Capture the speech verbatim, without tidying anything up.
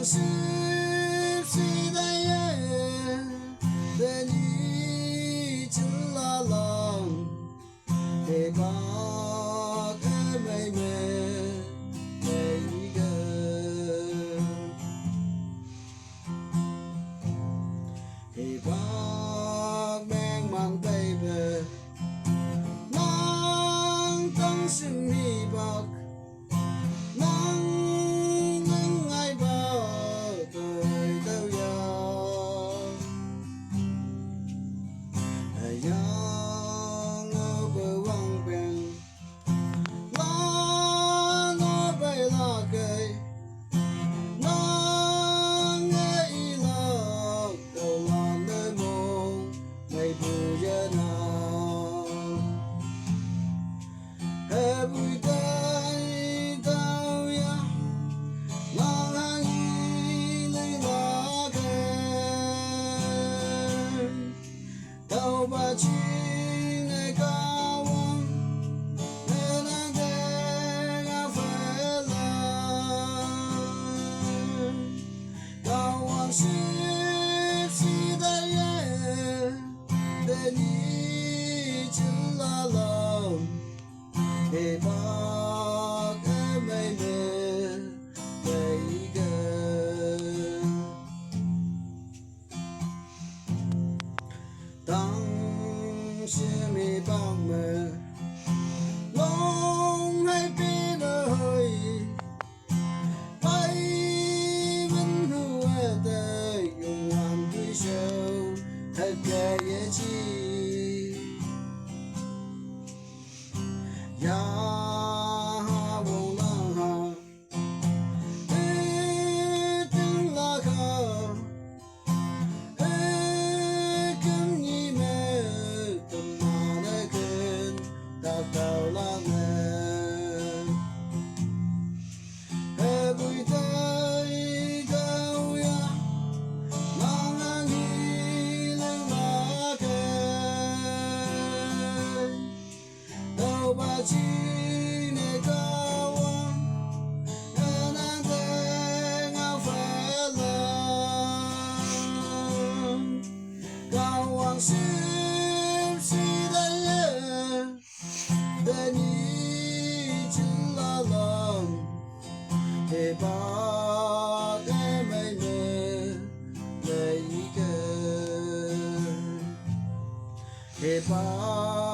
Sipsideye, deni chilala, hebak emeime, leige. Hebak mengmang beibe, nang tang sim hebak, nang nang ngai ba doi dau ya. Ayang o bewang beng, la no bei la gei, nang e i la dau la ne mong mei bu ye na. Hebui dai dau ya, lang hang i lei la gei. Tau ba chi ne ka wang, ne nang de ga fe la. Ka wang sipsideye, deni chilala, hebak emeime, leige. Tang sim hebak me, long hai pi na hoi. Pai wen hu e te, yung wan tui shou, het ke ye chi. Ya ha wong lang ha, e ting la ka, e kem ni me, te ma ne ken, ta tau la ne. Hebui dai dau ya, lang hang i lei la gei. Tau ba chi ne ka wang, ne nang de ga fe la. Ka wang sipsideye, deni chilala, hebak emeime, leige. Hebak